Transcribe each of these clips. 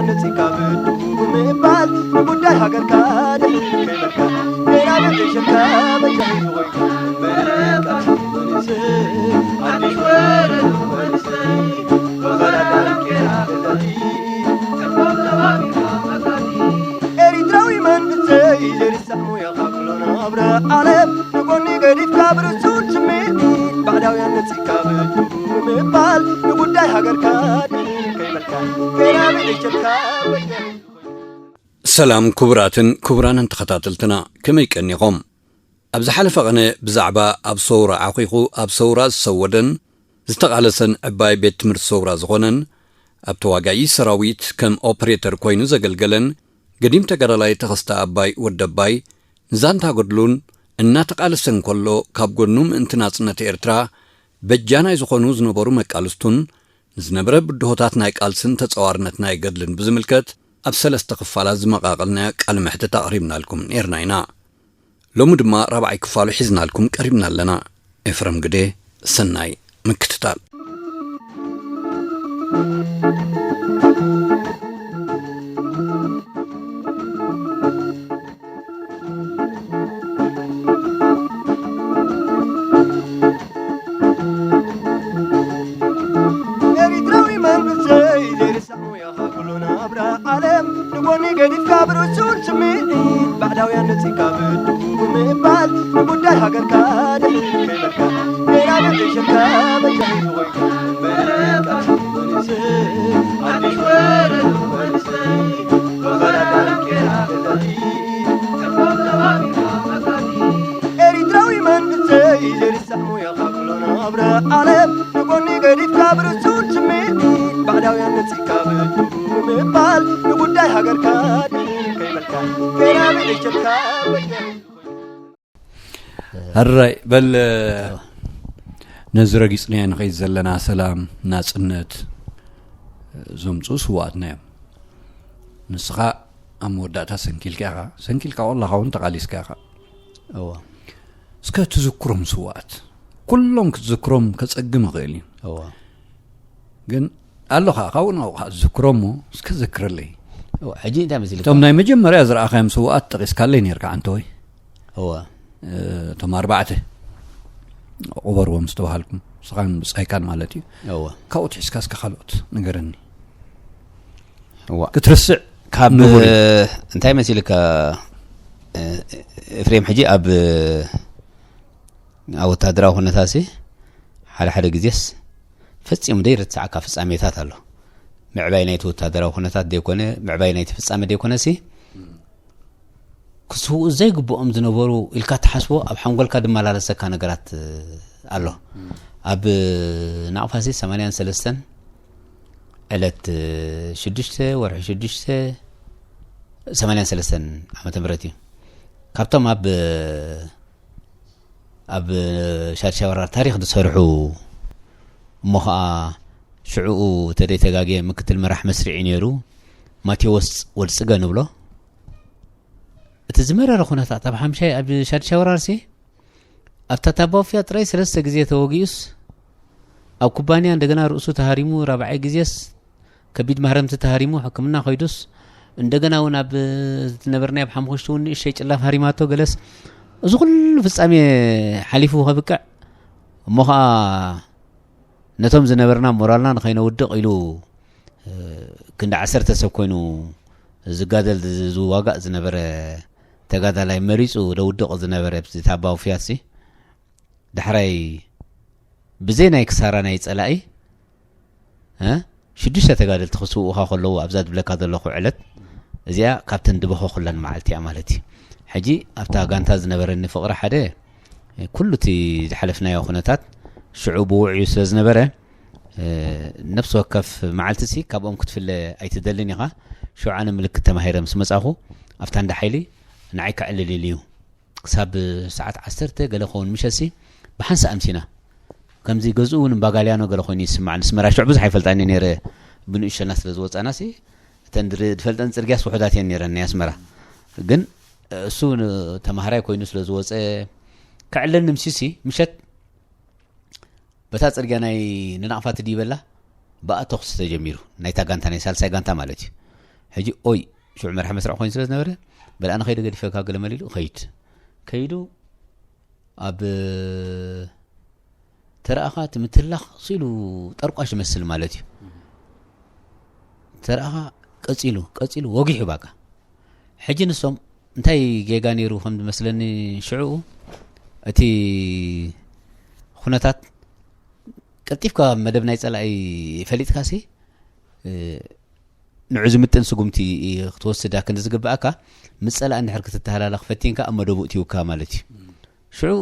ነጺካ ብድኡ ብምባል ንጉዳይ ሃገርካ ድሕር ከይበልካ ሜዳ ብዘይሸካ በጃ ይኾይካ እምበር ቃልሲ መንእሰይ ሓድሽ ወለዶ መንእሰይ ወፈራ ዳንኬራ ገዛኢ ኤሪትራዊ መንእሰይ ዘይርሳዕ ሙያኻ ኩሎ ናብራ ዓለም ንጎኒ ገዲፍካ ብርሱን ስምዒት ባዕዳውያን ነጺካ ብድኡ ብምባል ንጉዳይ ሃገርካ ድሕር ከይበልካ ሜዳ ብዘይሸካ በጃ ሰላም ክቡራትን ክቡራንን ተኸታተልትና፣ ከመይ ቀኒኹም? ኣብ ዝሓለፈ ቐነ ብዛዕባ ኣብ ሰውራ ዓኺኹ ኣብ ሰውራ ዝሰወደን ዝተቓለሰን ዕባይ ቤት ትምህርቲ ሰውራ ዝኾነን ኣብ ተዋጋኢ ሰራዊት ከም ኦፕሬተር ኮይኑ ዘገልገለን ገዲም ተጋዳላይ ተኸስተ ኣባይ ወደባይ ንዛንታ ገድሉን እናተቓለሰ እንከሎ ካብ ጎኑ ምእንቲ ናጽነት ኤርትራ በጃናይ ዝኾኑ ዝነበሩ መቃልስቱን ንዝነበረ ብድሆታት ናይ ቃልስን ተጸዋርነት ናይ ገድልን ብዝምልከት ኣብ ሰለስተ ክፋላት ዝመቓቐልናዮ ቃለ መሕትት ኣቕሪብናልኩም ነይርና ኢና። ሎሚ ድማ ራብዓይ ክፋሉ ሒዝናልኩም ቀሪብና ኣለና። ኤፍረም ግደ፣ ሰናይ ምክትታል። ኤሪትራዊ መንእሰይ ዘይርሳዕ ሙያኻ ኩሉ ናብራ ዓለም ንጎኒ ገዲፍካ ብርሱን ስምዒት ባዕዳውያን ነጺካ ብድኡ ብምባል ንጉዳይ ሃገርካ ድሕር ከይበልካ ሜዳ ብዘይሸካ በጃ ዝኾይካ እምበር ቃልሲ መንእሰይ ሓድሽ ወለዶ መንእሰይ ወፈራ ዳንኬራ ገዛኢ ኤሪትራዊ መንእሰይ ዘይርሳዕ ሙያኻ ኩሎ ናብራ ዓለም ንጎኒ ገዲፍካ ብርሱን ስምዒት ባዕዳውያን ነጺካ ብድኡ ብምባል ንጉዳይ ሃገርካ ድሕር ከይበልካ ሜዳ ብዘይሸካ በጃ ሕራይ በል። ነዚ ረጊጽናዮ ንኸይድ ዘለና ሰላም ናጽነት ዘምጽኡ ስውኣትና እዮም። ንስኻ ኣብ መወዳእታ ሰንኪልካ ኢኻ። ሰንኪልካ ከለኻ እውን ተቓሊስካ ኢኻ። እዋ። እስከ ትዝክሮም ስውኣት ኩሎም ክትዝክሮም ከጸግም ይኽእል እዩ። እዋ። ግን ኣሎ ኸዓ ካብኡ ናብኡ ኸዓ ትዝክሮ እሞ እስከ ዘክረለይ። እዋ፣ ሕጂ እንታይ መሲልካ? እቶም ናይ መጀመርያ ዝረኣኻዮም ስውኣት ጠቒስካለይ ነይርካ ዓንተወይ። እዋ። እ፣ እቶም ኣርባዕተ ቁበርዎም ዝተባሃልኩም ንስኻን ብጻይካን ማለት እዩ። እዋ። ካብኡ ትሒዝካ እስከ ካልኦት ንገረኒ። እዋ። ክትርስዕ ካብ ንቡር እዩ። እንታይ መሲልካ፣ እ፣ ኤፍሬም፣ ሕጂ ኣብ፣ ኣብ ወታደራዊ ኩነታሲ ሓደ ሓደ ግዜስ ፈጺሙ ዘይርትዓካ ፍጻሜታት ኣሎ። ምዕባይ ናይቲ ወታደራዊ ኩነታት ዘይኮነ፣ ምዕባይ ናይቲ ፍጻመ ዘይኮነሲ፣ ክስውኡ ዘይግብኦም ዝነበሩ ኢልካ ትሓስቦ፣ ኣብ ሓንጎልካ ዝመላለሰካ ነገራት፣ እ፣ ኣሎ። እም። ኣብ ናቕፋሲ ሰማንያን ሰለስተን ዕለት ሽዱሽተ ወርሒ ሽዱሽተ ሰማንያን ሰለስተን ዓመተ ምህረት እዩ። ካብቶም ኣብ፣ ኣብ ሻድሻይ ወራር ታሪኽ ዝሰርሑ እሞ ኸዓ ሽዕኡ ተደይተጋግየ ምክትል መራሕ መስርዒ ነይሩ ማቴዎስ ወድጽገ ንብሎ። እቲ ዝመረረ ኩነታት ኣብ ሓምሻይ፣ ኣብ ሻድሻይ ወራርሲ ኣብታ ታባውፍያ ጥራይ ሰለስተ ግዜ ተወጊኡስ፣ ኣብ ኩባንያ እንደገና ርእሱ ተሃሪሙ፣ ራብዓይ ግዜስ ከቢድ ማህረምቲ ተሃሪሙ፣ ሕክምና ከይዱስ፣ እንደገና እውን ኣብ ዝነበርናዮ ኣብ ሓሙኽሽቲ እውን ንእሽተይ ጭላፍ ሃሪማቶ ገለስ፣ እዚ ኩሉ ፍጻሜ ሓሊፉ ከብቅዕ እሞ ኸዓ ነቶም ዝነበርና ሞራልና ንኸይነውድቕ ኢሉ፣ እ፣ ክንዲ ዓሰርተ ሰብ ኮይኑ ዝጋደል፣ ዝ-፣ ዝዋጋእ ዝነበረ ተጋዳላይ መሪጹ ደውድቕ ዝነበረ ኣብዚ ታባዊ ፍያሲ፣ ዳሕራይ ብዘይ ናይ ክሳራ ናይ ጸላኢ፣ እ፣ ሽዱሽተ ተጋደልቲ ክስውኡኻ ከለዉ ኣብዛ ዝብለካ ዘለኹ ዕለት፣ እዚኣ ካብተን ዝበኸኹለን መዓልቲ እያ ማለት እዩ። ሕጂ ኣብታ ጋንታ ዝነበረኒ ፍቕሪ ሓደ፣ ኩሉ እቲ ዝሓለፍናዮ ኩነታት ሽዑ ብውዕዩ ስለ ዝነበረ፣ እ፣ ነፍሲ ወከፍ መዓልቲሲ ካብኦም ክትፍለ ኣይትደልን ኢኻ። ሽዑ ኣነ ምልክት ተማሂረ ምስ መጻኹ፣ ኣብታ እንዳ ሓይሊ ንዓይ ከዕልል ኢሉ እዩ። ክሳብ ሰዓት ዓሰርተ ገለ ክኸውን ምሸትሲ ብሓንሳእ ኣምሲና። ከምዚ ገዝኡ እውን እምባጋልያኖ ገለ ኮይኑ ይስማዕ። ንስመራ ሽዑ ብዙሕ ኣይፈልጣን እየ ነይረ፣ ብንእሸና ስለ ዝወጻናሲ፣ እተን ድር-፣ ዝፈልጠን ጽርግያስ ውሑዳት እየን ነይረን ናይ ኣስመራ። ግን እሱ ን-፣ ተማሃራይ ኮይኑ ስለ ዝወጸ፣ ከዕልል ንምሲሲ ምሸት በታ ጽርግያ ናይ ንናቕፋ ትድይበላ ብኣ ተኹሲ ተጀሚሩ። ናይታ ጋንታ፣ ናይ ሳልሳይ ጋንታ ማለት እዩ። ሕጂ ኦይ ሽዑ መርሒ መስርዕ ኮይኑ ስለ ዝነበረ በል ኣነ ከይደ ገዲፈካ ገለ መሊሉ ከይድ ከይዱ ኣብ ተረኣኻ እቲ ምትላኽ ስኢሉ ጠርቋሽ ይመስል ማለት እዩ። ተረኣኻ ቀጺሉ ቀጺሉ ወጊሑ ባካ። ሕጂ ንሶም እንታይ ጌጋ ነይሩ ከም ዝመስለኒ ሽዑ እቲ ኩነታት ቀልጢፍካ መደብ ናይ ጸላኢ ፈሊጥካሲ ንዑ ዝምጥን ስጉምቲ ክትወስድ ኣክንዲ ዝግብኣካ ምስ ጸላኢ እንድሕር ክትተሃላለኽ ፈቲንካ ኣብ መደቡ እትውካ ማለት እዩ። ሽዑ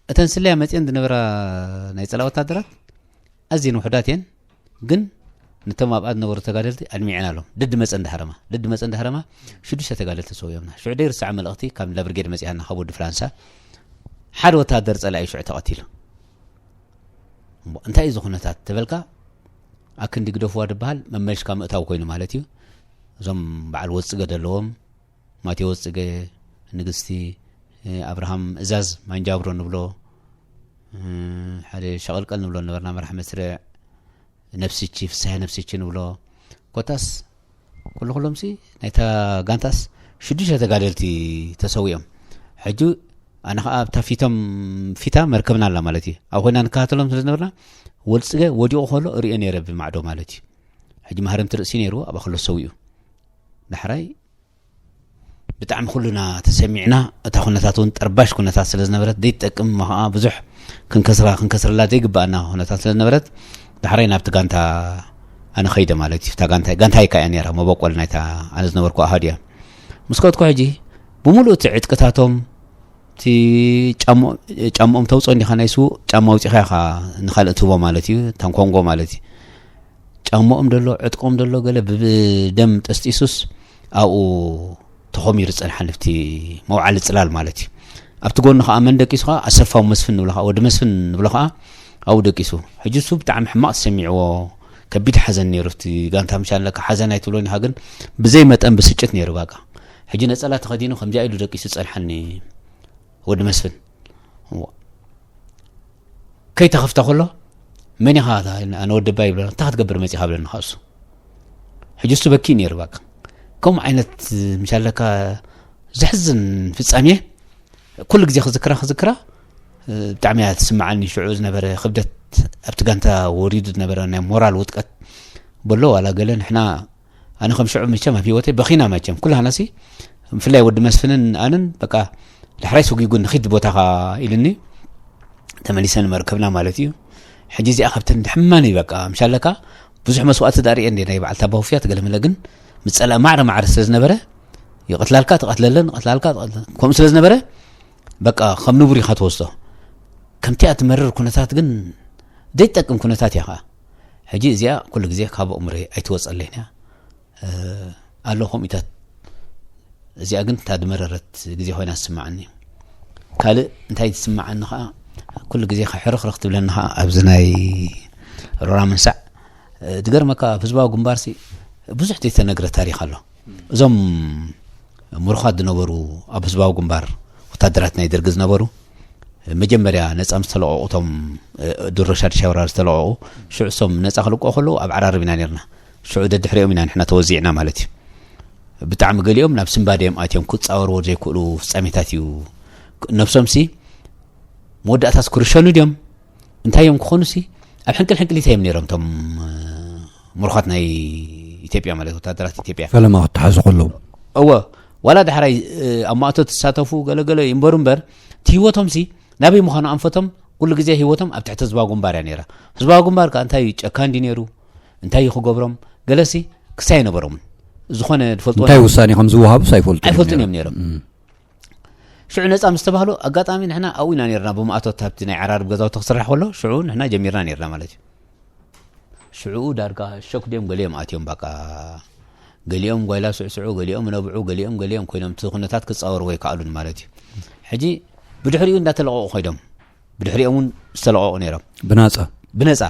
እተን ስለያ መጽየን ዝነበራ ናይ ጸላኢ ወታደራት ኣዝየን ውሑዳት እየን፣ ግን ነቶም ኣብኣ ዝነበሩ ተጋደልቲ ኣድሚዕና ኣሎም። ድድ መጸ እንዳሃረማ ድድ መጸ እንዳሃረማ ሽዱሽተ ተጋደልቲ ሰው እዮምና። ሽዑ ደይርሳዕ መልእኽቲ ካብ እንዳ ብርጌድ መጽያና ካብ ወዲ ፍራንሳ ሓደ ወታደር ጸላኢ ሽዑ ተቐቲሉ። እሞ እንታይ እዩ እዚ ኩነታት ተበልካ ኣክንዲ ግደፍዋ ዝበሃል መመልሽካ ምእታው ኮይኑ ማለት እዩ። እዞም በዓል ወጽገ ዘለዎም ማቴዎስ ጽገ፣ ንግስቲ ኣብርሃም፣ እዛዝ ማንጃብሮ ንብሎ ሓደ ሸቐልቀል ንብሎ ነበርና መራሕ መስርዕ፣ ነፍስቺ ፍስሃ ነፍስቺ ንብሎ ኮታስ ኩሉ ኩሎምሲ ናይታ ጋንታስ ሽዱሽተ ተጋደልቲ ተሰዊኦም። ሕጂ ኣነ ከዓ ኣብታ ፊቶም ፊታ መርከብና ኣላ ማለት እዩ ኣብ ኮይና ንከታተሎም ስለ ዝነበርና ወልፅገ ወዲቑ ከሎ እሪኦ ነይረ ብማዕዶ ማለት እዩ። ሕጂ ማህረምቲ ርእሲ ነይሩ ኣብ ኣክሎ ሰዊኡ ዳሕራይ ብጣዕሚ ኩሉና ተሰሚዕና እታ ኩነታት እውን ጠርባሽ ኩነታት ስለ ዝነበረት ዘይትጠቅም እሞ ከዓ ብዙሕ ክንከስራ ክንከስረላ ዘይግባኣና ኩነታት ስለ ዝነበረት ዳሕራይ ናብቲ ጋንታ ኣነ ከይደ ማለት እዩ። እታ ጋንታ ጋንታ ይካ እያ ነራ መበቆል ናይታ ኣነ ዝነበርኩ ኣሃድ እያ። ምስ ከድኩ ሕጂ ብምሉእ እቲ ዕጥቅታቶም እቲ ጫምኦም ተውፅኦ እንዲኻ ናይ ስውእ ጫማ ኣውፂኻ ኢኻ ንካልእ ትህቦ ማለት እዩ። ታንኮንጎ ማለት እዩ። ጫምኦም ደሎ ዕጥቆም ደሎ ገለ ብደም ጠስጢሱስ ኣብኡ ተኾሚሩ ዝፀንሓ ንፍቲ መውዓሊ ፅላል ማለት እዩ። ኣብቲ ጎኑ ከዓ መን ደቂሱ ከዓ ኣሰፋው መስፍን ንብሎ ከዓ ወዲ መስፍን ንብሎ ከዓ ኣብኡ ደቂሱ። ሕጂ እሱ ብጣዕሚ ሕማቕ ተሰሚዕዎ ከቢድ ሓዘን ነይሩ። እቲ ጋንታ ምሻ ኣለካ ሓዘን ኣይትብሎን ኢኻ ግን ብዘይ መጠን ብስጭት ነይሩ ባቃ። ሕጂ ነፀላ ተኸዲኑ ከምዚኣ ኢሉ ደቂሱ ፀንሓኒ ወዲ መስፍን። ከይተኸፍተ ከሎ መን ኢኻ ኣነ ወደባ ይብለና እንታይ ክትገብር መፂኻ ብለኒ ኻእሱ። ሕጂ እሱ በኪ ነይሩ ባካ። ከምኡ ዓይነት ምሻለካ ዘሕዝን ፍጻሜ ኩሉ ግዜ ክዝክራ ክዝክራ ብጣዕሚ እያ ትስምዓኒ። ሽዑ ዝነበረ ክብደት ኣብቲ ጋንታ ወሪዱ ዝነበረ ናይ ሞራል ውጥቀት በሎ ዋላ ገለ ንሕና ኣነ ከም ሽዑ መቸም ኣብ ህይወተይ በኺና መቸም ኩላህናሲ ብፍላይ ወዲ መስፍንን ኣንን በቃ ዳሕራይ ሰጒጉ ንኺድ ቦታኻ ኢልኒ ተመሊሰ ንመርከብና ማለት እዩ። ሕጂ እዚኣ ካብተን ድሕማኒ በቃ ምሻለካ ብዙሕ መስዋእቲ ዳርየ እንደ ናይ በዓልታ ባውፍያ ትገለመለ ግን ምጸላ ማዕረ ማዕረ ስለ ዝነበረ ይቐትላልካ ትቐትለለን ቀትላልካ ትቐትለ- ከምኡ ስለ ዝነበረ በቃ ከም ንቡር ኢኻ ትወስዶ። ከምቲኣ ትመርር ኩነታት ግን ዘይጠቅም ኩነታት እያ ከዓ። ሕጂ እዚኣ ኩሉ ግዜ ካብ ኣእምሮይ ኣይትወፀለይን እያ። ኣሎ ከምኡታት እዚኣ ግን እታ ድመረረት ግዜ ኮይና ዝስምዓኒ። ካልእ እንታይ ዝስምዓኒ ከዓ ኩሉ ግዜ ከሕርኽርኽ ትብለኒ ከዓ ኣብዚ ናይ ሮራ ምንሳዕ ድገርመካ ኣብ ህዝባዊ ግንባርሲ ብዙሕ ዘይተነግረ ታሪክ ኣሎ። እዞም ምሩኻት ዝነበሩ ኣብ ህዝባዊ ግንባር ወታደራት ናይ ደርጊ ዝነበሩ መጀመርያ ነፃ ምስ ተለቐቑ እቶም ድሮ ሻድሻይ ወራር ዝተለቐቑ ሽዑ እሶም ነፃ ክልቀቑ ከለዉ ኣብ ዓራርብ ኢና ነርና። ሽዑ ደድሕሪኦም ኢና ንሕና ተወዚዕና ማለት እዩ። ብጣዕሚ ገሊኦም ናብ ስንባደ እዮም ኣትዮም ክፃወርዎ ዘይክእሉ ፍፃሜታት እዩ። ነብሶምሲ መወዳእታስ ክርሸኑ ድዮም እንታይ እዮም ክኾኑሲ ኣብ ሕንቅል ሕንቅሊት እዮም ነይሮም እቶም ምሩኻት ናይ ኢትዮጵያ ማለት ወታደራት ኢትዮጵያ ፈለማ ክተሓዙ ከለዉ። እወ ዋላ ዳሕራይ ኣብ ማእቶ ትሳተፉ ገለገለ ይንበሩ እምበር እቲ ህይወቶም ሲ ናበይ ምዃኑ ኣንፈቶም ኩሉ ግዜ ህይወቶም ኣብ ትሕቲ ህዝባዊ ግንባር እያ ነይራ። ህዝባዊ ግንባር ከዓ እንታይ እዩ ጨካን ድዩ ነይሩ እንታይ እዩ ክገብሮም ገለሲ ክሳይ ኣይነበሮምን። ዝኾነ ዝፈልጥዎ እንታይ ውሳኔ ከም ዝወሃቡስ ኣይፈልጡን እዮም ኣይፈልጡን ነይሮም። እዮም ነይሮም። ሽዑ ነፃ ምስ ተባህሉ ኣጋጣሚ ንሕና ኣብኡ ኢና ነርና ብማእቶት ኣብቲ ናይ ዓራርብ ገዛውቲ ክስራሕ ከሎ ሽዑ ንሕና ጀሚርና ነርና ማለት እዩ። ሽዑ ዳርጋ ሸክ ድዮም ገሊኦም ኣትዮም ባቃ ገሊኦም ጓይላ ስዕስዑ ገሊኦም ነብዑ ገሊኦም ገሊኦም ኮይኖም እቲ ኩነታት ክፃወርዎ ይከኣሉን ማለት እዩ። ሕጂ ብድሕሪኡ እንዳተለቐቑ ኮይዶም ብድሕሪኦም እውን ዝተለቐቑ ነይሮም ብናፃ ብነፃ።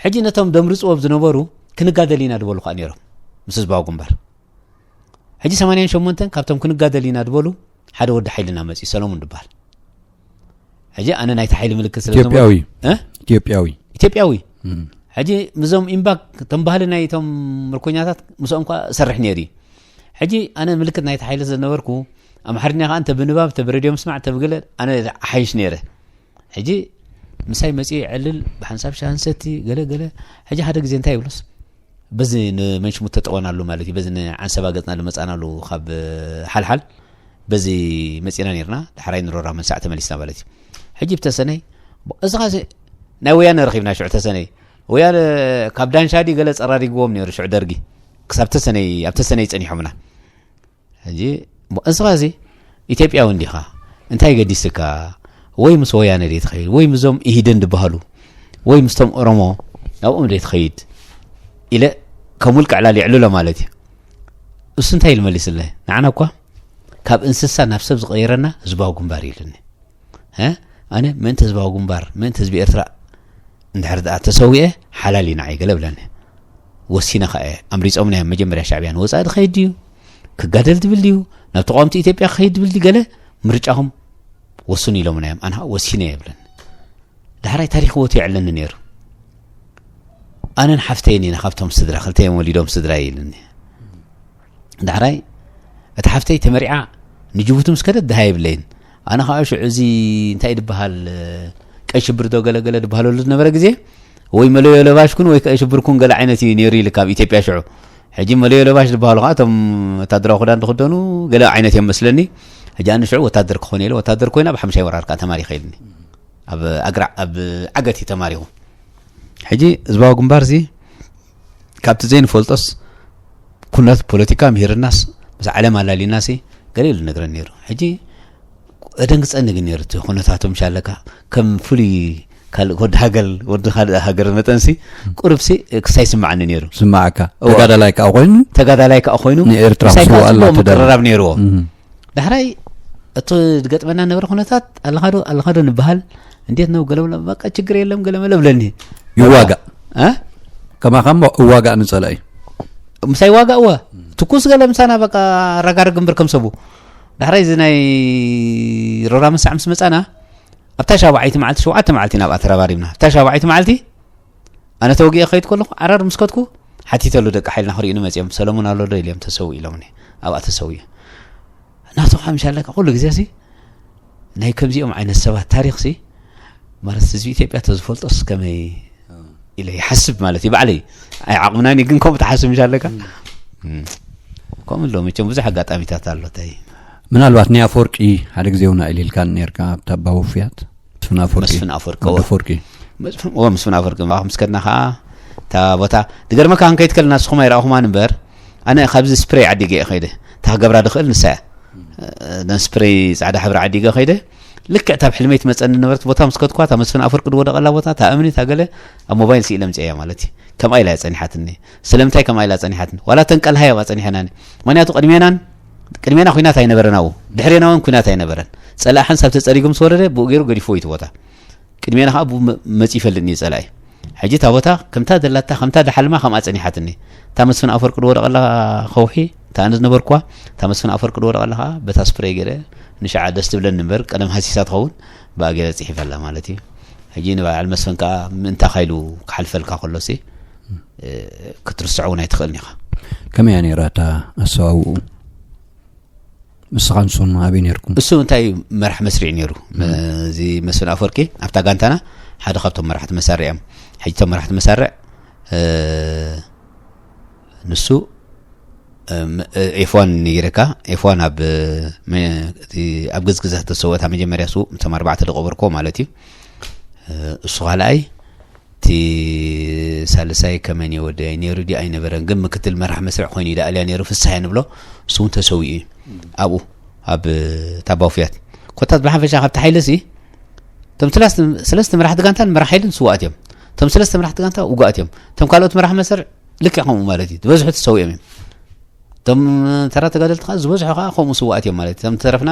ሕጂ ነቶም ደምርፅዎም ዝነበሩ ክንጋደል ኢና ዝበሉ ከዓ ነይሮም ምስ ህዝባዊ ግንባር። ሕጂ ሰማንያን ሸሞንተን ካብቶም ክንጋደል ኢና ዝበሉ ሓደ ወዲ ሓይልና መፅዩ ሰለሙን ዝበሃል። ሕጂ ኣነ ናይቲ ሓይሊ ምልክት ስለ ኢትዮጵያዊ ዝነበርኩ- እ? ኢትዮጵያዊ ኢትዮጵያዊ እም። ሕጂ ምዞም ኢምባክ እቶም ባህሊ ናይ እቶም ምርኮኛታት ምስኦም ኳ እሰርሕ ነይሩ እዩ። ሕጂ ኣነ ምልክት ናይቲ ሓይሊ ዝነበርኩ ኣምሓርኛ ከዓ እንተ ብንባብ እንተ ብሬድዮ ምስማዕ እንተ ብገለ ኣነ ሓይሽ ነይረ። ሕጂ ምሳይ መፂኡ ይዕልል፣ ብሓንሳብ ሻሂ ንሰቲ፣ ገለ ገለ። ሕጂ ሓደ ግዜ እንታይ ይብሉስ፣ በዚ ንመንሽሙ ተጠወናሉ ማለት እዩ፣ በዚ ንዓንሰባ ገፅና ልመፃናሉ ካብ ሓልሓል በዚ መፂና ነርና፣ ዳሕራይ ንሮራ መንሳዕ ተመሊስና ማለት እዩ። ሕጂ ብተሰነይ እዚ ኸዚ ናይ ወያነ ረኺብና ሽዑ ተሰነይ ወያነ ካብ ዳንሻዲ ገለ ፀራሪግዎም ነይሩ ሽዑ ደርጊ ክሳብ ተሰነይ ኣብ ተሰነይ ፀኒሖምና። ሕጂ እዚ ኸዚ ኢትዮጵያዊ እንዲኻ እንታይ ገዲስካ፣ ወይ ምስ ወያነ ደይ ትኸይድ ወይ ምስዞም ኢሂደን ዝበሃሉ ወይ ምስቶም ኦሮሞ ናብኦም ደይ ትኸይድ ኢለ ከም ውልቂ ዕላል የዕልሎ ማለት እዩ። እሱ እንታይ ኢሉ መሊስለ፣ ንዓና እኳ ካብ እንስሳ ናብ ሰብ ዝቐይረና ህዝባዊ ግንባር ኢልኒ። ኣነ ምእንቲ ህዝባዊ ግንባር ምእንቲ ህዝቢ ኤርትራ እንድሕር ደኣ ተሰዊኤ ሓላል እዩ ንዓይ ገለ ብለኒ። ወሲነ ከኣ እየ ኣምሪፆምና እዮም መጀመርያ ሻዕብያ ንወፃኢ ድኸይድ ድዩ ክጋደል ድብል ድዩ ናብ ተቃወምቲ ኢትዮጵያ ክኸይድ ድብል ድዩ ገለ ምርጫኹም ወስኑ ኢሎምና እዮም። ኣነ ከዓ ወሲነ እየ ብለኒ። ዳሕራይ ታሪክ ወትዮ ይዕለኒ ነይሩ። ኣነን ሓፍተይን ኢና ካብቶም ስድራ ክልተ እዮም ወሊዶም ስድራ ኢልኒ። ዳሕራይ እታ ሓፍተይ ተመሪዓ ንጅቡቲ ምስ ከደት ድሃ የብለይን። ኣነ ከዓ ሽዑ እዚ እንታይ ድበሃል ቀይ ሽብር ዶ ገለገለ ድበሃለሉ ዝነበረ ግዜ ወይ መለዮ ለባሽኩን ወይ ከ ሽብርኩን ገለ ዓይነት እዩ ነይሩ ኢሉ ካብ ኢትዮጵያ ሽዑ። ሕጂ መለዮ ለባሽ ዝበሃሉ ከዓ እቶም ወታደራዊ ክዳን ዝክደኑ ገለ ዓይነት እዮም መስለኒ። ሕጂ ኣነ ሽዑ ወታደር ክኾን ኢለ ወታደር ኮይና ኣብ ሓምሻይ ወራር ከዓ ተማሪኸ ኢልኒ። ኣብ ኣግራዕ ኣብ ዓገት እዩ ተማሪኹ። ሕጂ ህዝባዊ ግንባር እዚ ካብቲ ዘይንፈልጦስ ኩነት ፖለቲካ ምሂርናስ ምስ ዓለም ኣላሊናሲ ገለ ኢሉ ነግረን ነይሩ። ሕጂ እደንግጸኒ ግን ነይሩ እቲ ኩነታቶም ሻለካ ከም ፍሉይ ካልእ ወዲ ሃገር ወዲ ካልእ ሃገር መጠንሲ ቁርብሲ ክሳይ ስምዓኒ ነይሩ። ስምዓካ እዋ። ተጋዳላይ ከዓ ኮይኑ ተጋዳላይ ከዓ ኮይኑ ንኤርትራ ምሳይ ከዓ ክስውኣላ ጽቡቕ ተደርጎ። ምቅርራብ ነይርዎ። እም። ዳሕራይ እቲ ዝገጥመና ነበረ ኩነታት ኣለኻዶ ኣለኻዶ ንበሃል እንዴት ነው ገለመለ በቃ ችግር የለም ገለመለ ብለኒ። ይዋጋእ። እ? ከማኻ እሞ እዋጋእ ንጸላኢ። ምሳይ ዋጋ እወ ትኩስ ገለ ምሳና በቃ ረጋርግ እምበር ከም ሰቡ። ዳሕራይ እዚ ናይ ሮራ ምሳዕ ምስ መጻና ኣብታ ሻብዓይቲ መዓልቲ ሸውዓተ መዓልቲ ናብኣ ተረባሪብና። ኣብታ ሻብዓይቲ መዓልቲ ኣነ ተወጊኤ ከይድ ከለኹ ዓራር ምስ ከድኩ ሓቲተሉ ደቂ ሓይልና ክርእዩኒ መጺኦም ሰለሙን ኣሎ ዶ ኢሎም ተሰው ኢሎምኒ። ኣብኣ ተሰው እዩ። ናቱ ካብ ምሻለካ ኩሉ ግዜ ሲ ናይ ከምዚኦም ዓይነት ሰባት ታሪኽ ሲ ማለት ህዝቢ ኢትዮጵያ ተዝፈልጦስ ከመይ ኢለ ይሓስብ ማለት እዩ ባዕለይ። ኣይ ዓቕምናን ግን ከምኡ ትሓስብ ምሻለካ። እም። ከምኡ ኣሎ መቸም ብዙሕ ኣጋጣሚታት ኣሎ እንታይ። ምናልባት ናይ ኣፈወርቂ ሓደ ግዜ እውን ኣዕሊልካ ነርካ ኣብታ ኣባወፍያት መስፍን ኣፈወርቂ መስፍን ኣፈወርቂ ወዲ እወ። ኣፈወርቂ መስፍን እወ መስፍን ኣፈወርቂ እምበኣር ምስ ከድና ከዓ እታ ቦታ ድገርመካ ክንከይድ ከለና ንስኹም ኣይረኣኹማን እምበር ኣነ ካብዚ ስፕሬይ ዓዲገ እየ ከይደ እታ ክገብራ ድኽእል ንሳ እያ ነን ስፕሬይ ፃዕዳ ሕብሪ ዓዲገ ከይደ ልክዕ እታ ኣብ ሕልመይ ትመፀኒ ነበረት ቦታ ምስ ከድኳ እታ መስፍን ኣፈወርቂ ድወደቐላ ቦታ እታ እምኒ እታ ገለ ኣብ ሞባይል ስኢለ ምፅአ እያ ማለት እዩ ከምኣ ኢላ እያ ፀኒሓትኒ ስለምንታይ ከምኣ ኢላ ፀኒሓትኒ ዋላ ተንቀልሃ እያ ጸኒሐናኒ ምክንያቱ ቅድሜናን ቅድሜና ኩናት ኣይነበረን ኣብኡ ድሕሬና እውን ኩናት ኣይነበረን ጸላኢ ሓንሳብ ተጸሪጉ ምስ ወረደ ብኡ ገይሩ ገዲፍዎ እዩ እቲ ቦታ ቅድሜና ከዓ ብኡ መ- መጺኡ ይፈልጥኒ እዩ ጸላኢ ሕጂ እታ ቦታ ከምታ ደላታ ከምታ ደሓልማ ከምኣ ጸኒሓትኒ እታ መስፍን ኣፈወርቂ ዝወደቐላ ከውሒ እታ ኣነ ዝነበርኩዋ እታ መስፍን ኣፈወርቂ ዝወደቐላ ከዓ በታ ስፕሬ ገይረ ንሽዓ ደስ ትብለኒ እምበር ቀደም ሃሲሳ ትኸውን ብኣ ገይረ ጽሒፈላ ማለት እዩ ሕጂ ንበዓል መስፍን ከዓ ምእንታኻ ኢሉ ክሓልፈልካ ከሎሲ ክትርስዖ እውን ኣይትኽእልን ኢኻ ከመይ እያ ነይራ እታ ኣሰዋውኡ? ንስኻ ንሱን ኣበይ ነይርኩም? እሱ እንታይ እዩ መራሕ መስሪዕ ነይሩ እዚ መስፍን ኣፈወርቂ ኣብታ ጋንታና ሓደ ካብቶም መራሕቲ መሳርዕ እዮም ሕጂ እቶም መራሕቲ መሳርዕ ንሱ ኤፍዋን ነጊረካ ኤፍዋን ኣብ ኣብ ግዝግዛ ተሰወታ መጀመርያ ሱ እቶም ኣርባዕተ ዝቀበርኮ ማለት እዩ እሱ ካልኣይ እቲ ሳልሳይ ከመን የወደይ ነይሩ ዲ ኣይነበረን ግን ምክትል መራሕ መስርዕ ኮይኑ ይዳ ኣልያ ነይሩ ፍስሓ ንብሎ እሱ እውን ተሰዊኡ እዩ ኣብኡ ኣብ ታባውፍያት ኮታት ብሓፈሻ ካብቲ ሓይሊ ሲ እቶም ሰለስተ መራሕቲ ጋንታን መራሕ ሓይልን ስዋኣት እዮም እቶም ሰለስተ መራሕቲ ጋንታ ውጉኣት እዮም እቶም ካልኦት መራሕ መስርዕ ልክዕ ከምኡ ማለት እዩ ዝበዝሑ ተሰዊኦም እዮም እቶም ተራ ተጋደልቲ ከዓ ዝበዝሑ ከዓ ከምኡ ስዋኣት እዮም ማለት እዩ እቶም ተረፍና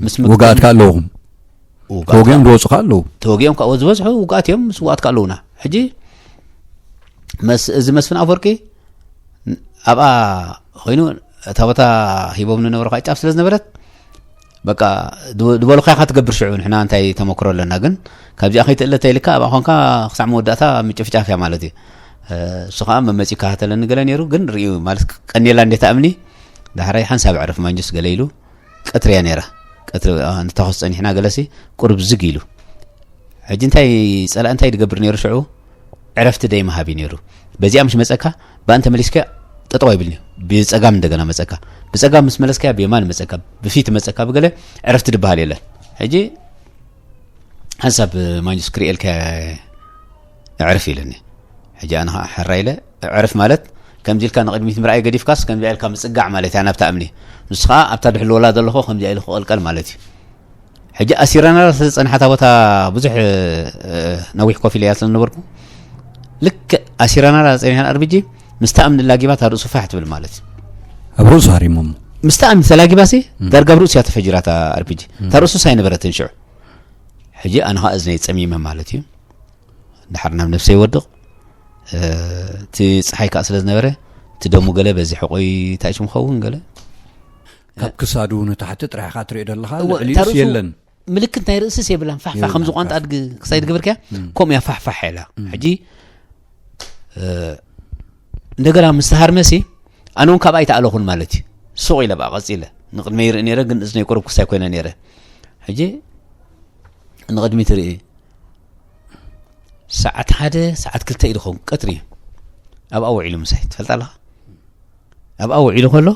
ምስ ምክትል ውግኣት ከዓ ኣለውኹም ውግኣት ተወጊኦም ዝወፁ ከዓ ኣለዉ ተወጊኦም ከዓ ዝበዝሑ ውግኣት እዮም ስዋኣት ከዓ ኣለውና ሕጂ መስ- እዚ መስፍን ኣፈወርቂ ኣብኣ ኮይኑ እታ ቦታ ሂቦም ንነበሩ ከዓ ጫፍ ስለ ዝነበረት በቃ ድበ- ዝበሉካ ኢኻ ትገብር ሽዑ ንሕና እንታይ ተመክሮ ኣለና ግን ካብዚኣ ከይትእለ ተይልካ ኣብኣ ኮንካ ክሳዕ መወዳእታ ምጭፍጫፍ እያ ማለት እዩ እሱ ከዓ መመፂ ይከታተለኒ ገለ ነይሩ ግን ርእዩ ማለት ቀኔላ እንዴት ኣእምኒ ዳሕራይ ሓንሳብ ዕረፍ ማንጁስ ገለ ኢሉ፣ ቀትሪ እያ ነይራ። ቀትሪ፣ አ፣ ንታኾስ ጸኒሕና ገለሲ ቁሩብ ዝግ ኢሉ። ሕጂ እንታይ ጸላእ እንታይ ድገብር ነይሩ ሽዑ? ዕረፍቲ ደይ መሃብ እዩ ነይሩ። በዚኣ ምሽ መጸካ፣ ብኣን ተመሊስካ ጠጠው ኣይብልኒ። ብጸጋም እንደገና መጸካ። ብጸጋም ምስ መለስካ ብየማን መጸካ፣ ብፊት መጸካ ብገለ ዕረፍቲ ድበሃል የለን። ሕጂ ሓንሳብ ማንጁስ ክርእየልካ ዕርፍ ኢለኒ። ሕጂ ኣነ ኸዓ ሕራ ኢለ፣ ዕርፍ ማለት ከምዚ ኢልካ ንቕድሚት ምርኣይ ገዲፍካስ ከምዚ ኢልካ ምጽጋዕ ማለት እያ ናብታ እምኒ። ንሱ ኸዓ ኣብታ ድሕልወላ ዘለኹ ከምዚ ኢሉ ክቐልቀል ማለት እዩ። ሕጂ ኣሲራና ስለ ዝጸንሓታ ቦታ ብዙሕ፣ እ፣ ነዊሕ ኮፍ ኢለ እያ ስለ ዝነበርኩ፣ ልክዕ ኣሲራና ጸኒሓን ኣርቢጂ ምስታ እምኒ ላጊባ እታ ርእሱ ፋሕ ትብል ማለት እዩ። ኣብ ርእሱ ሃሪሞም። ምስታ እምኒ ተላጊባሲ ም። ዳርጋ ኣብ ርእሱ እያ ተፈጂራታ ኣርቢጂ። እታ ርእሱስ ኣይነበረትን ሽዑ። ሕጂ ኣነ ኸዓ እዝነይ ጸሚመ ማለት እዩ። ድሓር ናብ ነብሰይ ይወድቕ። እ፣ እቲ ጸሓይ ከኣ ስለ ዝነበረ፣ እቲ ደሙ ገለ በዚ ሕቖይ እንታይ ሽሙ ኸውን ገለ። ካብ ክሳዱ ንታሕቲ ጥራሕ ኢኻ ትሪኦ ዘለኻ፣ እወ፣ ልዕሊኡስ እታ ርእሱ የለን። ምልክት ናይ ርእስስ የብላን። ፋሕፋሕ የብላን፣ ከምዚ ቋንጣ ፋሕ። ኣድጊ ክሳይ ትገብርካ፣ እም። ከምኡ እያ ፋሕፋሕ ኢላ። እም። ሕጂ፣ እ፣ እንደገና ምስ ተሃርመሲ፣ ኣነ እውን ካብኣ ኣይተኣለኹን ማለት እዩ። ሱቕ ኢለ ብኣ ቀጺለ። ንቕድመይ ይርኢ ነይረ፣ ግን እዝነይ ቁሩብ ክሳይ ኮይነ ነይረ። ሕጂ፣ ንቕድሚት ርኢ። ሰዓት ሓደ፣ ሰዓት ክልተ እዩ ዝኸውን፣ ቀትሪ እዩ። ኣብኣ ውዒሉ ምሳይ፣ ትፈልጣ ኣለኻ? ኣብኣ ውዒሉ ከሎ፣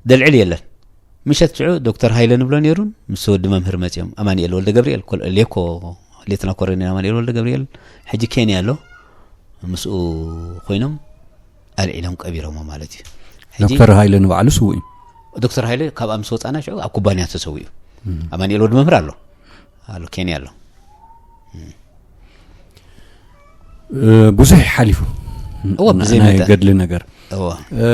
ደልዕል የለን። ምሸት ሽዑ ዶክተር ሃይለ ንብሎ ነይሩን፣ ምስ ወዲ መምህር መጺኦም፣ ኣማኑኤል ወልደ ገብርኤል፣ ኮል-፣ ሌኮ፣ ሌተና ኮሎኔል ኣማኑኤል ወልደ ገብርኤል፣ ሕጂ ኬንያ ኣሎ፣ ምስኡ ኮይኖም ኣልዒሎም ቀቢሮሞ ማለት እዩ። ሕጂ ዶክተር ሃይለ ንባዕሉ ስዉእ እዩ። ዶክተር ሃይለ ካብኣ ምስ ወጻና ሽዑ ኣብ ኩባንያ ተሰዊኡ። እም። ኣማኑኤል ወዲ መምህር ኣሎ። ኣሎ፣ ኬንያ ኣሎ። እ፣ ብዙሕ ሓሊፉ። እወ፣ ብዘይ ናይ መጠን። ገድሊ ነገር። እወ። እ፣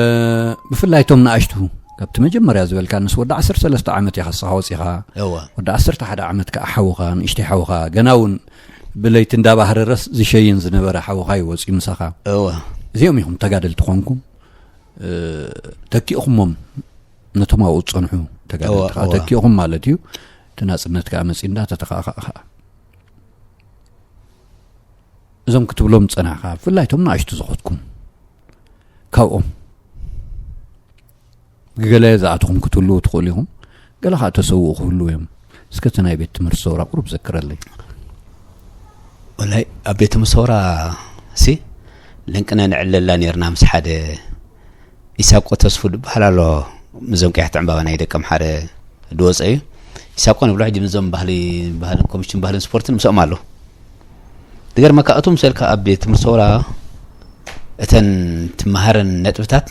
ብፍላይ እቶም ንኣሽቱ፣ ካብቲ መጀመርያ ዝበልካ፣ ንስ ወዲ ዓሰርተ ሰለስተ ዓመት ኢኻ ንስኻ ወጺኻ። እወ። ወዲ ዓሰርተ ሓደ ዓመት ከኣ ሓውኻ፣ ንእሽተይ ሓውኻ፣ ገና እውን ብለይቲ እንዳባህረረስ ዝሸይን ዝነበረ ሓውኻ እዩ ወጺኡ ምሳኻ። እወ። እዚኦም ኢኹም ተጋደልቲ ኾንኩም፣ እ፣ ተኪእኹሞም ነቶም ኣብኡ ዝጸንሑ ተጋደልቲ እወ፣ ከኣ እወ። ተኪእኹም ማለት እዩ። እቲ ናጽነት ከኣ መጺኡ እንዳተተኻኸኣ ከኣ። እዞም ክትብሎም ዝጸናሕካ፣ ብፍላይ እቶም ንኣሽቱ ዝኸድኩም፣ ካብኦም ገለ ዝኣተኹም ክትህልዉ ትኽእሉ ኢኹም፣ ገለ ኸኣ ተሰውኡ ክህልዉ እዮም። እስከ እቲ ናይ ቤት ትምህርቲ ሰውራ ቁሩብ ዘክረለይ። ወላይ ኣብ ቤት ትምህርቲ ሰውራ ሲ ለንቅነ ንዕለላ ነርና ምስ ሓደ ኢሳቆ ተስፉ ዝበሃል ኣሎ፣ ምስዞም ቀያሕቲ ዕምባባ ናይ ደቀምሓረ ዝወፀ እዩ። ኢሳቆ ንብሎ ሕጂ ምስዞም ባህሊ፣ ባህልን ኮሚሽን ባህልን ስፖርትን ምስኦም ኣሎ። ዝገርመካ እቶም ሰልካ ኣብ ቤት ትምህርቲ ሰውራ እተን ትመሃረን ነጥብታት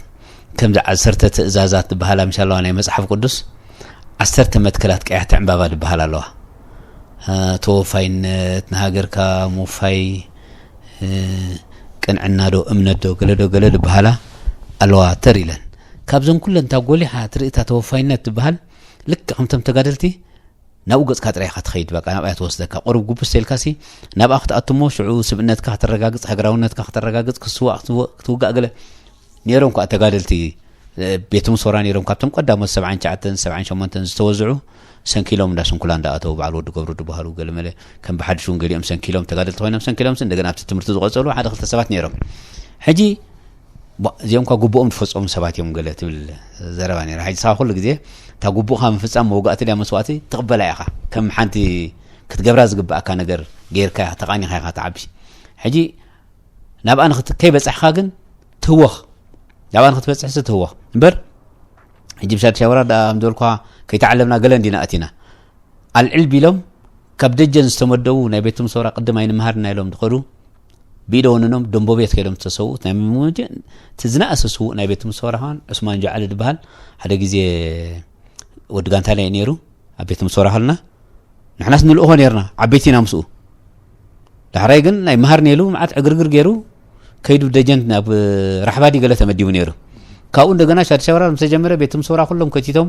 ከምዚ ዓሰርተ ትእዛዛት ዝበሃላ ምሽ ኣለዋ ናይ መጽሓፍ ቅዱስ፣ ዓሰርተ መትከላት ቀያሕቲ ዕምባባ ዝበሃላ ኣለዋ። እ፣ ተወፋይነት፣ ንሃገርካ ምውፋይ፣ እ፣ ቅንዕና ዶ፣ እምነት ዶ፣ ገለ ዶ፣ ገለ ዝበሃላ ኣለዋ ተር ኢለን። ካብዘን ኩለን እታ ጎሊሓ ትርኢ እታ ተወፋይነት ዝበሃል ልክዕ ከምቶም ተጋደልቲ ናብኡ ገጽካ ጥራይ ኢኻ ትኸይድ፣ በቃ ናብኣ ትወስደካ። ቁሩብ ጉብስ ኢልካሲ ናብኣ ክትኣቱ እሞ ሽዑ ስብእነትካ ከተረጋግጽ፣ ሃገራውነትካ ከተረጋግጽ፣ ክትስዋእ፣ ክትወ-፣ ክትውጋእ ገለ ነይሮም ከኣ ተጋደልቲ፣ እ፣ ቤት ምሶራ ነይሮም፣ ካብቶም ቀዳሞት ሰብዓን ትሽዓተን፣ ሰብዓን ሸሞንተን ዝተወዝዑ፣ ሰንኪሎም እንዳ ስንኩላ እንዳኣተው፣ በዓል ወዲ ገብሩ ዝበሃሉ ገለመለ፣ ከም ብሓድሽ እውን ገሊኦም ሰንኪሎም፣ ተጋደልቲ ኮይኖም ሰንኪሎምሲ፣ እንደገና ኣብቲ ትምህርቲ ዝቐጸሉ ሓደ ክልተ ሰባት ነይሮም። ሕጂ፣ ባ-፣ እዚኦም እኳ ግቡኦም ዝፈጸሙ ሰባት እዮም ገለ ትብል ዘረባ ነይራ። ሕጂ ንስኻ ኩሉ ግዜ እታ ግቡእካ ምፍጻም መውጋእቲ ድያ መስዋእቲ ትቕበላ ኢኻ። ከም ሓንቲ ክትገብራ ዝግብኣካ ነገር ጌርካ ኢኻ፣ ተቓኒኻ ኢኻ ትዓቢ። ሕጂ ናብኣ ንኽት-፣ ከይበጻሕካ ግን ትህወኽ። ናብኣ ንኽትበጽሕሲ ትህወኽ። እምበር፣ ሕጂ ብሻድሻይ ወራዳ ከም ዝበልኳ ከይተዓለምና ገለ እንዲና ኣቲና። ኣልዕል ቢሎም ካብ ደጀን ዝተመደቡ ናይ ቤት ትምህርቲ ሰውራ ቅድም ኣይንመሃርና ኢሎም ዝኸዱ፣ ብኢደ ወንኖም ደንቦ ቤት ከይዶም ዝተሰውኡ፣ ናይ መጀ-፣ እቲ ዝነኣሰ ስዉእ ናይ ቤት ትምህርቲ ሰውራ ኸማን ዑስማን ጃዓሊ ዝበሃል፣ ሓደ ግዜ ወዲ ጋንታ ላይ ነይሩ፣ ኣብ ቤት ትምህርቲ ሰውራ ከለና፣ ንሕናስ ንልእኾ ነይርና፣ ዓበይቲ ኢና ምስኡ። ዳሕራይ ግን ናይ መሃር ነይሉ፣ መዓት ዕግርግር ገይሩ፣ ከይዱ ደጀን ናብ ራሕባዲ ገለ ተመዲቡ ነይሩ። ካብኡ እንደገና ሻድሻይ ወራር ምስ ተጀመረ፣ ቤት ትምህርቲ ሰውራ ኩሎም ከቲቶም፣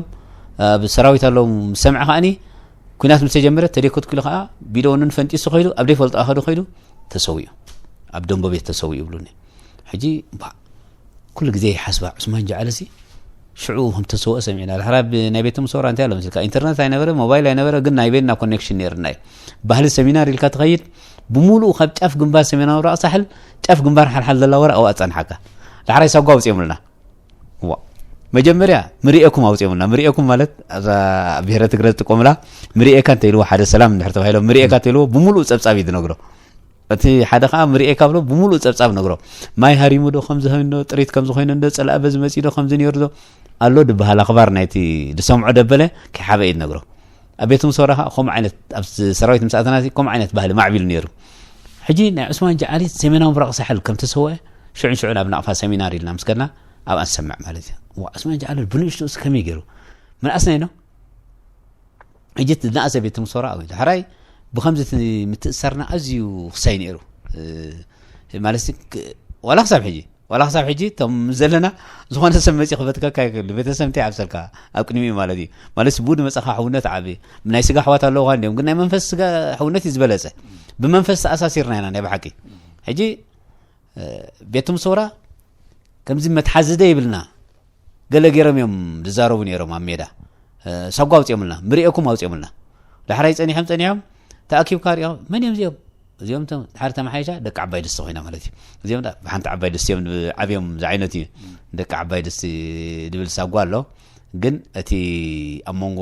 ኣብ ሰራዊት ኣለዉ ምስ ሰምዐ ከኣኒ፣ ኲናት ምስ ተጀመረ፣ ተደይ ኮትኪሉ ከኣ፣ ቢዶ ወንን ፈንጢሱ ከይዱ፣ ኣብ ደይፈልጦ ኣኸዱ ከይዱ፣ ተሰዊኡ። ኣብ ደንቦ ቤት ተሰዊኡ ይብሉኒ። ሕጂ፣ ባ-፣ ኩሉ ግዜ ይሓስባ፣ ዑስማን ጃዓለሲ፣ ሽዑ ከም ተሰወአ ሰሚዕና። ድሕራ ብ-፣ ናይ ቤት ትምህርቲ ሰውራ እንታይ ኣሎ መሲልካ? ኢንተርነት ኣይነበረ፣ ሞባይል ኣይነበረ፣ ግን ናይ ቤትና ኮኔክሽን ነይርና እዩ። ባህሊ ሰሚናር ኢልካ ትኸይድ፣ ብምሉኡ ካብ ጫፍ ግንባር ሰሜናዊ ምብራቕ ሳሕል፣ ጫፍ ግንባር ሓልሓል ዘላ ወረ ኣብኣ ጸንሓካ። ዳሕራይ ሳጓ ኣውጺኦምልና። ዋ። መጀመርያ ምርኤኩም ኣውፅኦምና። ምርኤኩም ማለት ኣብዛ ብሄረ ትግረ ዝጥቀሙላ፣ ምርኤካ እንተኢልዎ፣ ሓደ ሰላም እንድሕር ተባሂሎም፣ ምርኤካ እንተኢልዎ ብምሉእ ፀብፃብ እዩ ዝነግሮ። እቲ ሓደ ከዓ ምርኤካ ብሎ ብምሉእ ፀብፃብ ነግሮ። ማይ ሃሪሙ ዶ ከምዚ ኮይኑ ዶ፣ ጥሪት ከምዚ ኮይኑ ዶ፣ ፀላኢ በዚ መፂኡ ዶ፣ ከምዚ ነይሩ ዶ ኣሎ ድበሃል ኣኽባር ናይቲ ዝሰምዖ ደበለ ከይሓበ እዩ ዝነግሮ። ኣብ ቤት ምሶራ ከዓ ከምኡ ዓይነት፣ ኣብ ሰራዊት ምስ ኣተና ከምኡ ዓይነት ባህሊ ማዕቢሉ ነይሩ። ሕጂ ናይ ዑስማን ጃዓሊ ሰሜናዊ ምብራቕ ሳሕል ከም ተሰወአ ሽዑን ሽዑን ኣብ ናቕፋ ሰሚናር ኢልና ምስ ከድና ኣብኣ ንሰምዕ ማለት እዩ። ዋ፣ ዑስማን ጃዓሊ ብንእሽቱ እሱ ከመይ ገይሩ? ምንኣስና ኢና። ሕጂ እቲ ዝነኣሰ ቤት ምሶራ እዩ። ዳሕራይ ብኸምዚ እቲ ምትእሳርና ኣዝዩ ክሳይ ነይሩ። እ፣ ማለት ክ-፣ ዋላ ክሳብ ሕጂ፣ ዋላ ክሳብ ሕጂ እቶም ዘለና ዝኾነ ሰብ መፂኡ ክበትከካ ይክእል። ቤተሰብ እንታይ ይዓብሰልካ ኣብ ቅድሚኡ ማለት እዩ። ማለት ብኡ ድመፀኻ ሕውነት ዓቢ። ናይ ስጋ ኣሕዋት ኣለውኻ እንዲዮም፣ ግን ናይ መንፈስ ስጋ ሕውነት እዩ ዝበለፀ። ብመንፈስ ተኣሳሲርና ኢና ናይ ብሓቂ። ሕጂ፣ እ፣ ቤት ምሶራ ከምዚ መትሓዚ ደ ይብልና። ገለ ገይሮም እዮም ዝዛረቡ ነይሮም ኣብ ሜዳ። እ፣ ሳጓ ኣውፅኦምልና፣ ምርኤኩም ኣውፅኦምልና። ዳሕራይ ፀኒሖም፣ ፀኒሖም፣ ተኣኪብካ ሪኦም፣ "መን እዮም እዚኦም?" እዚኦም እቶም ድሓር ተመሓይሻ ደቂ ዓባይ ድስቲ ኮይና ማለት እዩ። እዚኦም ዳ-፣ ብሓንቲ ዓባይ ድስቲ እዮም ዓብዮም ዝዓይነት እዩ። ደቂ ዓባይ ድስቲ ድብል ሳጓ ኣሎ። ግን እቲ ኣብ መንጎ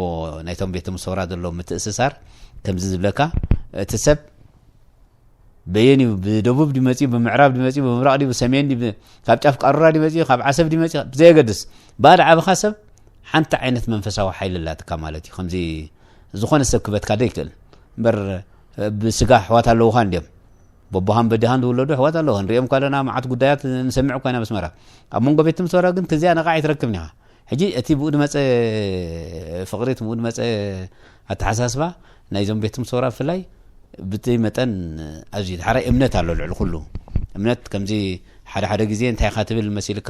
ናይቶም ቤት ምሶራ ዘሎ ምትእስሳር ከምዚ ዝብለካ፣ እቲ ሰብ በየን እዩ? ብደቡብ ድመፅኡ፣ ብምዕራብ ድመፅኡ፣ ብምብራቕ ድዩ፣ ብሰሜን ድዩ፣ ብ-፣ ካብ ጫፍ ቃሩራ ድመፅኡ፣ ካብ ዓሰብ ድመፅኡ፣ ብዘየገድስ፣ ብኣድ ዓብኻ ሰብ ሓንቲ ዓይነት መንፈሳዊ ሓይሊ ኣላትካ ማለት እዩ። ከምዚ ዝኾነ ሰብ ክበትካ ዶ ይክእል? እምበር ብስጋ ኣሕዋት ኣለውኻ እንድዮም። በቦሃን በዲሃን ዝውለዱ ኣሕዋት ኣለውኻ። ንሪኦም እኳ ኣለና፣ መዓት ጉዳያት ንሰምዕ እኳ ኢና ብስመራ። ኣብ መንጎ ቤት ምሶራ ግን ክዚኣ ነቓዕ ኣይትረክብን ኢኻ። ሕጂ እቲ ብኡ ድመፀ ፍቕሪ፣ እቲ ብኡ ድመፀ ኣተሓሳስባ ናይዞም ቤት ምሶራ ብፍላይ ብቲ መጠን ኣዝዩ ሓራይ እምነት ኣሎ ልዕሊ ኩሉ። እምነት ከምዚ ሓደ ሓደ ግዜ እንታይ ኢኻ ትብል መሲልካ፣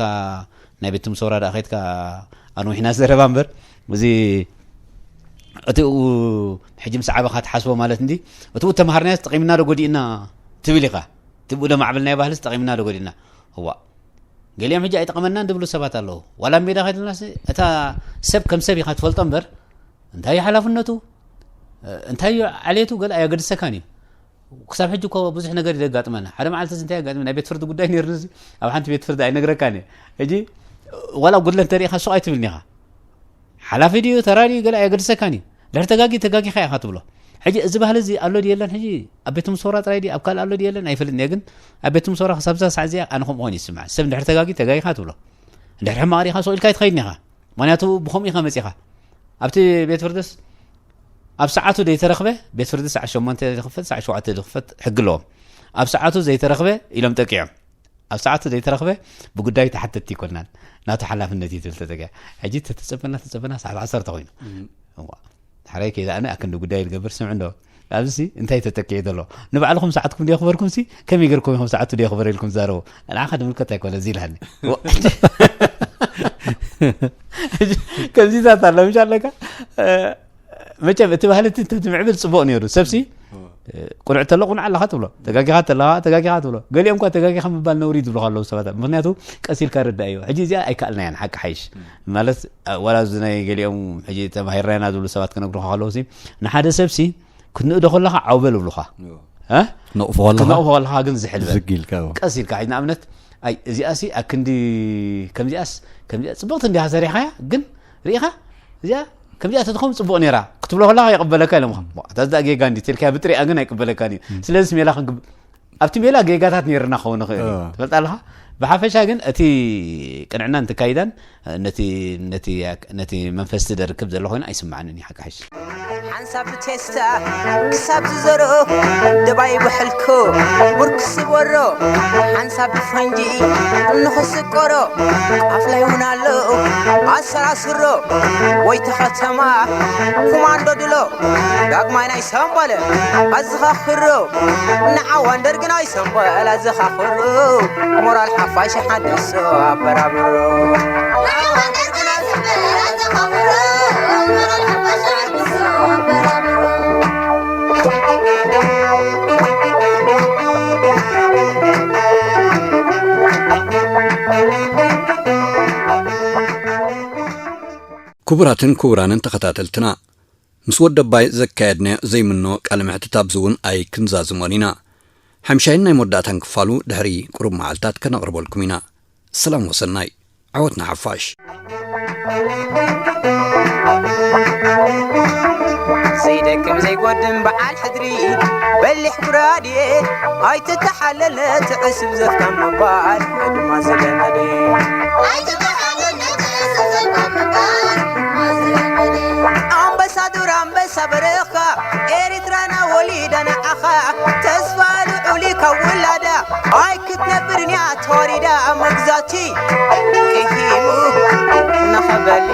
ናይ ቤት ምሶራ ደኣ ከይድካ ኣንዊሕና ዘረባ እምበር፣ እዚ እቲ ኡ-፣ ሕጂ ምስ ዓበኻ ትሓስቦ ማለት እንዲ፣ እቲ ኡ ተምሃርናዮ ተጠቒምና ዶ ጎዲእና ትብል ኢኻ። እቲ ብኡ ዶ ማዕብልናዮ ባህልስ ተጠቒምና ዶ ጎዲእና? እዋእ። ገሊኦም ሕጂ ኣይጠቐመናን ዝብሉ ሰባት ኣለዉ። ዋላ ኣብ ሜዳ ከይድልናስ እታ ሰብ ከም ሰብ ኢኻ ትፈልጦ እምበር፣ እንታይ እዩ ሓላፍነቱ? እንታይ እዩ ዓሌቱ? ገለ ኣየገድሰካን እዩ። ክሳብ ሕጂ እኮ ብዙሕ ነገር እዩ ዘጋጥመና። ሓደ መዓልቲ እዚ እንታይ ኣጋጥመና? ናይ ቤት ፍርዲ ጉዳይ ነይሩኒ እዚ። ኣብ ሓንቲ ቤት ፍርዲ ኣይነግረካን እየ። ሕጂ ዋላ ጉድለት እንተሪኢኻ ሱቕ ኣይትብልኒ ኢኻ። ሓላፊ ድዩ ተራ ድዩ ገለ ኣየገድሰካን እዩ። ድሕሪ ተጋጊ ተጋጊኻ ኢኻ ትብሎ። ሕጂ እዚ ባህሊ እዚ ኣሎ ድዩ የለን? ሕጂ ኣብ ቤት ምሶራ ጥራይ ድዩ ኣብ ካልእ ኣሎ ድዩ የለን? ኣይፈልጥን እየ። ግን ኣብ ቤት ምሶራ ክሳብ እዛ ሳዕ እዚኣ ኣነ ከምኡ ኮይኑ ይስምዓኒ። ሰብ እንድሕሪ ተጋጊ ተጋጊኻ ትብሎ። እንድሕሪ ሕማቕ ሪኢኻ ሱቕ ኢልካ ኣይትኸይድን ኢኻ። ምኽንያቱ ብኸምኡ ኢኻ መጺኻ። ኣብቲ ቤት ፍርድስ ኣብ ሰዓቱ ዘይተረኽበ፣ ቤት ፍርዲ ሰዓት ሸሞንተ ዝኽፈት፣ ሰዓት ሸውዓተ ዝኽፈት ሕጊ ኣለዎም። ኣብ ሰዓቱ ዘይተረኽበ ኢሎም ጠቂዖም። ኣብ ሰዓቱ ዘይተረኽበ ብጉዳዩ ተሓተትቲ ኣይኮናን፣ ናቱ ሓላፍነት እዩ ትብል ተጠቂዓ። ሕጂ ተተጸበና፣ ተጸበና ሰዓት ዓሰርተ ኮይኑ። እም። እዋ። ሓራይ ከይዳ ኣነ ኣክንዲ ጉዳይ ዝገብር ስምዕ እንዶ። ኣብዚ እንታይ ተጠቂዑ ዘሎ? ንባዕልኹም ሰዓትኩም ዶ የኽበርኩም ሲ? ከመይ ገርኩም ኢኹም ሰዓቱ ዶ የኽበር ኢልኩም ትዛረቡ? ንዓኻ ድምልከት ኣይኮነ እዚ ኢልሃኒ። ዋ። ከምዚታት ኣሎ፣ ምሽ ኣለካ? እ፣ መቸም እቲ ባህሊ እቲ እንተትምዕብል ጽቡቕ ነይሩ። ሰብሲ፣ እ፣ ቁኑዕ ተሎ ቁኑዕ ኣለኻ ትብሎ። ተጋጊኻ ተለኻ ተጋጊኻ ትብሎ። ገሊኦም እኳ ተጋጊኻ ምባል ነውሪ ዝብሉኻ ኣለዉ ሰባት። ምኽንያቱ ቀስ ኢልካ ርዳእ እዩ። ሕጂ እዚኣ ኣይከኣልናያን ሓቂ ሓይሽ። ማለት፣ እ፣ ዋላ እዚ ናይ ገሊኦም ሕጂ ተማሂርና ኢና ዝብሉ ሰባት ክነግሩኻ ከለዉ ሲ፣ ንሓደ ሰብሲ ክትንእዶ ከለኻ ዓው በል ይብሉኻ። እዎ። እ? ክትነቕፎ ከለኻ ክትነቕፎ ከለኻ ግን ዝሕል በል። ዝግ ኢልካ፣ እዎ። ቀስ ኢልካ፣ ሕጂ ንኣብነት፣ ኣይ፣ እዚኣሲ ኣክንዲ ከምዚኣስ፣ ከምዚኣ ጽብቕቲ እንዲኻ ሰሪሕኻያ፣ ግን ርኢኻ፣ እዚኣ ከምዚኣ ተትኸውን ጽቡቕ ነይራ ክትብሎ ከለኻ ይቕበለካ ኢሎምኻ። እም። እታ እዛ ጌጋ እንዲ ትልካያ ብጥሪኣ ግን ኣይቅበለካን እዩ። እም። ስለዚስ ሜላ ክንግብ-፣ ኣብቲ ሜላ ጌጋታት ነይርና ክኸውን ይኽእል እዩ። እዎ። ትፈልጥ ኣለኻ? ብሓፈሻ ግን እቲ ቅንዕና እንትካይዳን ነቲ፣ ነቲ፣ ነቲ መንፈስ እቲ ደርክብ ዘሎ ኮይኑ ኣይስምዓንን እዩ ሓቂ ሓይሽ። ሓንሳብ ብቴስታ ክሳብ ዝዘሮ ደባይ ብሕልኮ ብርክ ስበሮ። ሓንሳብ ብፈንጂ ንኽስቆሮ ኣፍላይ እውን ኣሎ ኣሰራስሮ። ወይ ተኸተማ ኮማንዶ ድሎ ዳግማይ ናይ ሰምበለ ኣዝኻኽሮ። ንዓዋን ደርግን ኣይሰምበል ኣዘኻኽሩ። ሞራል ሓፋሽ ሓድሶ ኣበራብሩ። ክቡራትን ክቡራንን ተኸታተልትና፣ ምስ ወዲ ኣባይ ዘካየድናዮ ዘይምኖ ቃለ መሕትት ኣብዚ እውን ኣይክንዛዝሞን ኢና። ሓምሻይን ናይ መወዳእታን ክፋሉ ድሕሪ ቁሩብ መዓልታት ከነቕርበልኩም ኢና። ሰላም ወሰናይ። ዓወት ንሓፋሽ። ዘይደክም ዘይጎድም በዓል ሕድሪ በሊሕ ጉራድየ ኣይትተሓለለ ትዕስብ ዘፍካ ምባል ድማ ዝለመደ ኣይትተሓለለ ትዕስብ ዘፍካ ምባል ድማ ዝለመደ ኣንበሳ ዱር ኣንበሳ በረኻ ኤርትራና ወሊዳ ንዓኻ ተስፋ ልዑል ካብ ውላዳ ኣይ ክትነብርን እያ ተዋሪዳ መግዛቲ ቅሂሙ እናኸበሊ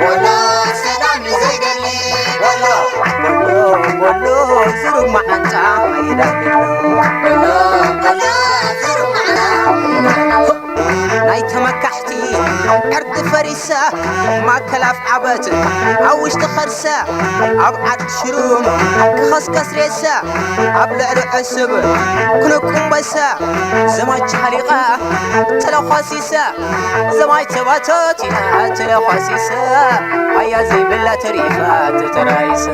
ወሎ ሰላም ዘይደሊ ወሎ ወሎ ወሎ ዝሩግ መዓንጣ ኣይዳግሎ ወሎ ወሎ ዝሩግ መዓንጣ ናይ ተመካሕቲ ዕርዲ ፈሪሰ ማእከል ኣፍዓበት ኣብ ውሽጢ ኸርሰ ኣብ ዓዲ ሽሩም ክኸስከስ ሬሰ ኣብ ልዕሊ ዕስብ ክንቁምበሰ ዘማች ሓሊቐ ተለኳሲሰ ዘማች ተባቶት ኢላ ተለኳሲሰ ኣያ ዘይብላ ተሪፋ ተተራይሰ